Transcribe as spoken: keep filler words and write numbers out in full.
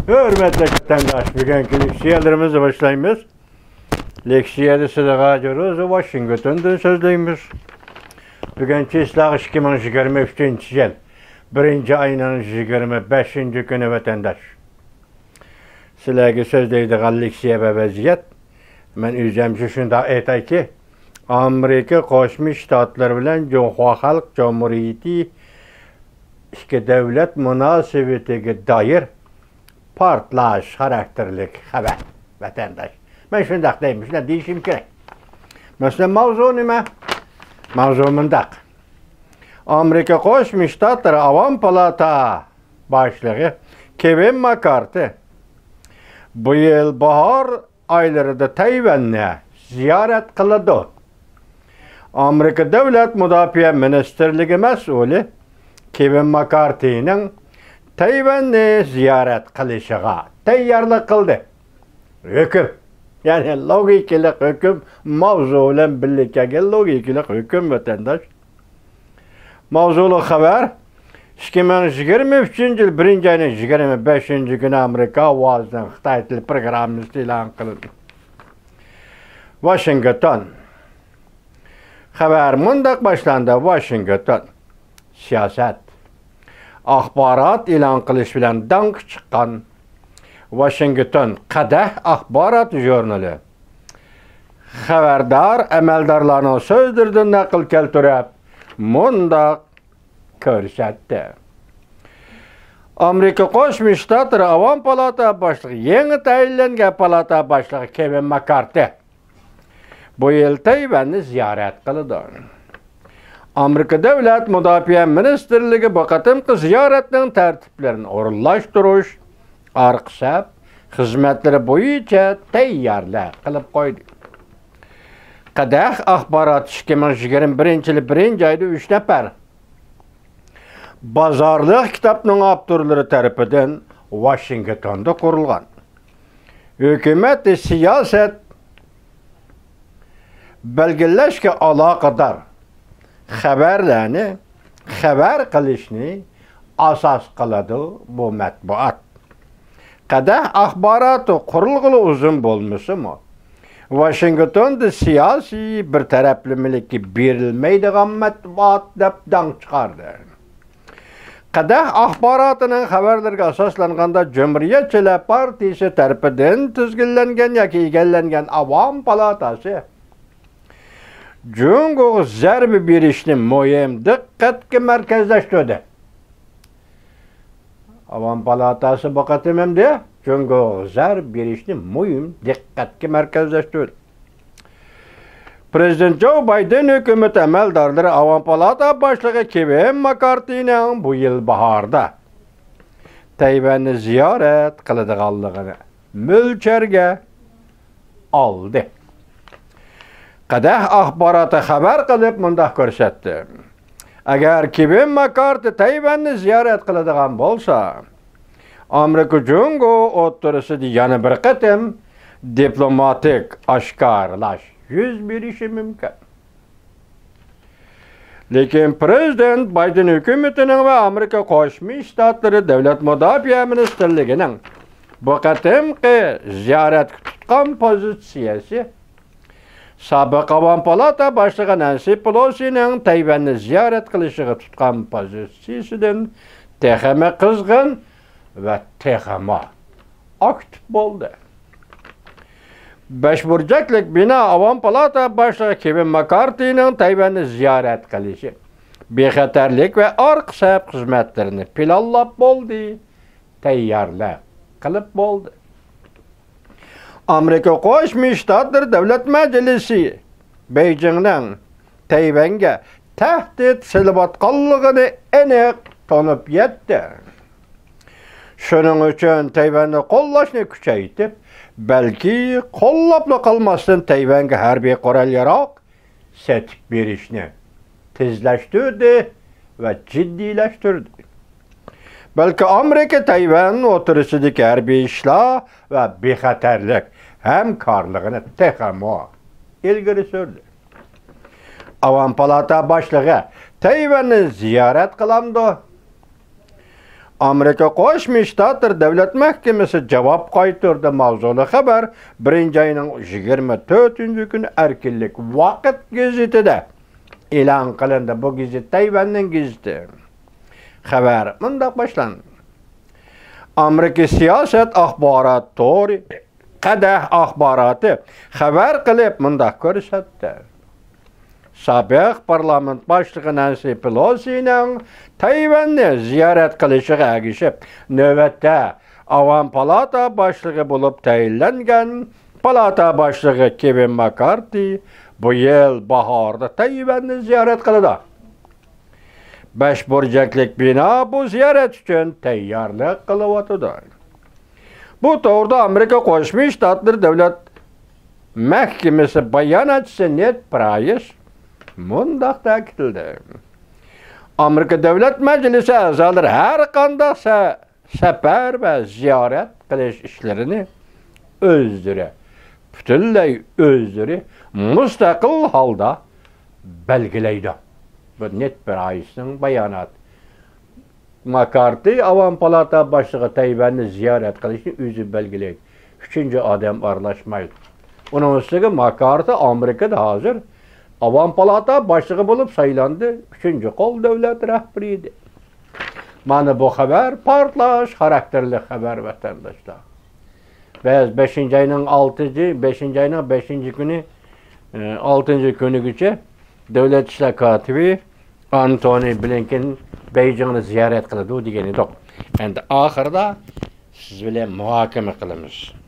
ھۆرمەتلىك ۋەتەنداش، بۈگۈنكى لېكسىيەلىرىمىزنى باشلايمىز. لېكسىيەدە سىلىغا جۇرۇز ۋاشىنگتوندىن سۆزلەيمىز. بۈگۈن چىسلاغ ئىككى مىڭ يىگىرمە ئۈچىنچى يىل، بىرىنچى ئاينىڭ يىگىرمە بەشىنچى كۈنى، ۋەتەنداش. سىلەرگە سۆزلەيدىغان لېكسىيە ۋە ۋەزىيەت. مەن ئۆزۈم شۇنداق ئېيتايكى، ئامېرىكا قوشما شتاتلىرى بىلەن جۇڭخۇا خەلق جۇمھۇرىيىتى ئىككى دۆلەت مۇناسىۋىتىگە دائىر پارتلاش خاراكتېرلىك خەۋەر، ۋەتەنداش. مەن شۇنداق دەيمەن، شۇنداق دېيىشىم كېرەك. مەسىلەن، ماۋزۇ نېمە؟ ماۋزۇ مۇنداق. ئامېرىكا قوشما شتاتلىرى ئاۋام پالاتا باشلىقى كېۋىن ماككارتى بۇ يىل باھار ئايلىرىدا تەيۋەننى زىيارەت قىلىدۇ. ئامېرىكا دۆلەت مۇداپىئە مىنىستىرلىكى مەسئۇلى كېۋىن ماككارتىنىڭ تەيۋەننى زىيارەت قىلىشىغا تەييارلىق قىلدى. ھۆكۈم. يەنى لوگىكىلىق ھۆكۈم، ماۋزۇ بىلەن بىللە كەلگەن لوگىكىلىق ھۆكۈم، ۋەتەنداش. ماۋزۇلۇق خەۋەر. ئىككى مىڭ يىگىرمە ئۈچىنچى يىل بىرىنچى ئاينىڭ يىگىرمە بەشىنچى كۈنى ئامېرىكا ئاۋازىنىڭ خىتاي تىلى پروگراممىسى ئېلان قىلىندى. ۋاشىنگتون. خەۋەر مۇنداق باشلاندى: ۋاشىنگتون. سىياسەت، ئاخبارات ئېلان قىلىش بىلەن داڭقى چىققان ۋاشىنگتون قەدەھ ئاخبارات ژۇرنىلى خەۋەردار ئەمەلدارلارنىڭ سۆزلىرىدىن نەقىل كەلتۈرۈپ، مۇنداق كۆرسەتتى: ئامېرىكا قوشما شتاتلىرى ئاۋام پالاتا باشلىقى، يېڭى تەيىنلەنگەن پالاتا باشلىقى كېۋىن ماككارتى بۇ يىل تەيۋەننى زىيارەت قىلىدۇ. ئامېرىكا دۆلەت مۇداپىئە مىنىستىرلىكى بۇ قېتىمقى زىيارەتنىڭ تەرتىپلىرىنى ئورۇنلاشتۇرۇش، ئارقا سەپ خىزمەتلىرى بويىچە تەييارلىق قىلىپ قويدى. قەدەھ ئاخبارات ئىككى مىڭ يىگىرمە بىرىنچى يىلى بىرىنچى ئايدا ئۈچ نەپەر بازارلىق كىتابنىڭ ئاپتورلىرى تەرىپىدىن ۋاشىنگتوندا قۇرۇلغان ھۆكۈمەت سىياسەت بەلگىلەشكە ئالاقىدار خەۋەرلەرنى خەۋەر قىلىشنى ئاساس قىلىدۇ بۇ مەتبۇئات. قەدەھ ئاخباراتى قۇرۇلغىلى ئۇزۇن بولمىسىمۇ، ۋاشىنگتوندا سىياسىي بىر تەرەپلىمىلىككە بېرىلمەيدىغان مەتبۇئات دەپ داڭ چىقاردى. قەدەھ ئاخباراتىنىڭ خەۋەرلىرىگە ئاساسلانغاندا، جۇمھۇرىيەتچىلەر پارتىيىسى تەرىپىدىن تىزگىنلەنگەن ياكى ئىگىلەنگەن ئاۋام پالاتاسى جۇڭگوغا زەربە بېرىشنى مۇھىم دىققەتكە مەركەزلەشتۈردى. ئاۋام پالاتاسى بۇ قېتىم ھەمدە جۇڭگوغا زەربە بېرىشنى مۇھىم دىققەتكە مەركەزلەشتۈردى. پرېزىدېنت جو بايدېن ھۆكۈمىتى ئەمەلدارلىرى ئاۋام پالاتا باشلىقى كېۋىن ماككارتىنىڭ بۇ يىل باھاردا تەيۋەننى زىيارەت قىلىدىغانلىقىنى مۆلچەرگە ئالدى. قەدەھ ئاخباراتى خەۋەر قىلىپ مۇنداق كۆرسەتتى: ئەگەر كېۋىن ماككارتى تەيۋەننى زىيارەت قىلىدىغان بولسا، ئامېرىكا جۇڭگو ئوتتۇرىسىدا يەنە بىر قېتىم دىپلوماتىك ئاشكارىلاش يۈز بېرىشى مۇمكىن. لېكىن پرېزىدېنت بايدېن ھۆكۈمىتىنىڭ ۋە ئامېرىكا قوشما شتاتلىرى دۆلەت مۇداپىئە مىنىستىرلىكىنىڭ بۇ قېتىمقى زىيارەتكە تۇتقان پوزىتسىيەسى سابىق ئاۋام پالاتا باشلىقى نەنسى پېلوسىنىڭ تەيۋەننى زىيارەت قىلىشىغا تۇتقان پوزىتسىيىسىدىن تېخىمۇ قىزغىن ۋە تېخىمۇ ئاكتىپ بولدى. بەش بۇرجەكلىك بىنا ئاۋام پالاتا باشلىقى كېۋىن ماككارتىنىڭ تەيۋەننى زىيارەت قىلىشى، بىخەتەرلىك ۋە ئارقا سەپ خىزمەتلىرىنى پىلانلاپ بولدى، تەييارلىق قىلىپ بولدى. ئامېرىكا قوشما شتاتلىرى دۆلەت مەجلىسى بېيجىڭنىڭ تەيۋەنگە تەھدىت سېلىۋاتقانلىقىنى ئېنىق تونۇپ يەتتى. شۇنىڭ ئۈچۈن تەيۋەننى قوللاشنى كۈچەيتىپ، بەلكى قوللاپلا قالماستىن، تەيۋەنگە ھەربىي قورال-ياراغ سېتىپ بېرىشنى تېزلەشتۈردى ۋە جىددىيلەشتۈردى. بەلكى ئامېرىكا تەيۋەن ئوتتۇرىسىدىكى ھەربىي ئىشلار ۋە بىخەتەرلىك ھەمكارلىقىنى تېخىمۇ ئىلگىرى سۈردى. ئاۋام پالاتا باشلىقى تەيۋەننى زىيارەت قىلامدۇ؟ ئامېرىكا قوشما شتاتلىرى دۆلەت مەھكىمىسى جاۋاب قايتۇردى ماۋزۇلۇق خەۋەر بىرىنچى ئاينىڭ يىگىرمە تۆتىنچى كۈنى ئەركىنلىك ۋاقىت گېزىتىدە ئېلان قىلىندى. بۇ گېزىت تەيۋەننىڭ گېزىتى. خەۋەر مۇنداق باشلاندى. ئامېرىكا سىياسەت ئاخبارات تورى قەدەھ ئاخباراتى خەۋەر قىلىپ مۇنداق كۆرسەتتى. سابىق پارلامېنت باشلىقى نەنسى پېلوسىنىڭ تەيۋەننى زىيارەت قىلىشىغا ئەگىشىپ، نۆۋەتتە ئاۋام پالاتا باشلىقى بولۇپ تەيىنلەنگەن پالاتا باشلىقى كېۋىن ماكارتى بۇ يىل باھاردا تەيۋەننى زىيارەت قىلىدۇ. بەش بۇرجەكلىك بىنا بۇ زىيارەت ئۈچۈن تەييارلىق قىلىۋاتىدۇ. بۇ توغرىدا ئامېرىكا قوشما شتاتلىرى دۆلەت مەھكىمىسى باياناتچىسى نېد پرايس مۇنداق تەكىتلىدى. ئامېرىكا دۆلەت مەجلىسى ئەزالىرى ھەر قانداق سە-، سەپەر ۋە زىيارەت قىلىش ئىشلىرىنى ئۆزلىرى، پۈتۈنلەي ئۆزلىرى مۇستەقىل ھالدا بەلگىلەيدۇ. بۇ نېد پرايسنىڭ باياناتى. ماكارتى ئاۋام پالاتا باشلىقى تەيۋەننى زىيارەت قىلىشنى ئۆزى بەلگىلەيدۇ. ئۈچىنچى ئادەم ئارىلاشمايدۇ. ئۇنىڭ ئۈستىگە ماكارتى ئامېرىكىدا ھازىر ئاۋام پالاتا باشلىقى بولۇپ سايلاندى. ئۈچىنچى قول دۆلەت رەھبىرى ئىدى. مانا بۇ خەۋەر پارتلاش خاراكتېرلىك خەۋەر، ۋەتەنداشلار. بىز بەشىنچى ئاينىڭ ئالتىنچى، بەشىنچى ئاينىڭ بەشىنچى كۈنى، ئى، ئالتىنچى كۈنىگىچە دۆلەت ئىشلار كاتىپى ئانتونى بلىنكېن بېيجىڭنى زىيارەت قىلىدۇ دېگەن ئىدۇق. ئەمدى ئاخىرىدا سىز بىلەن مۇھاكىمە قىلىمىز.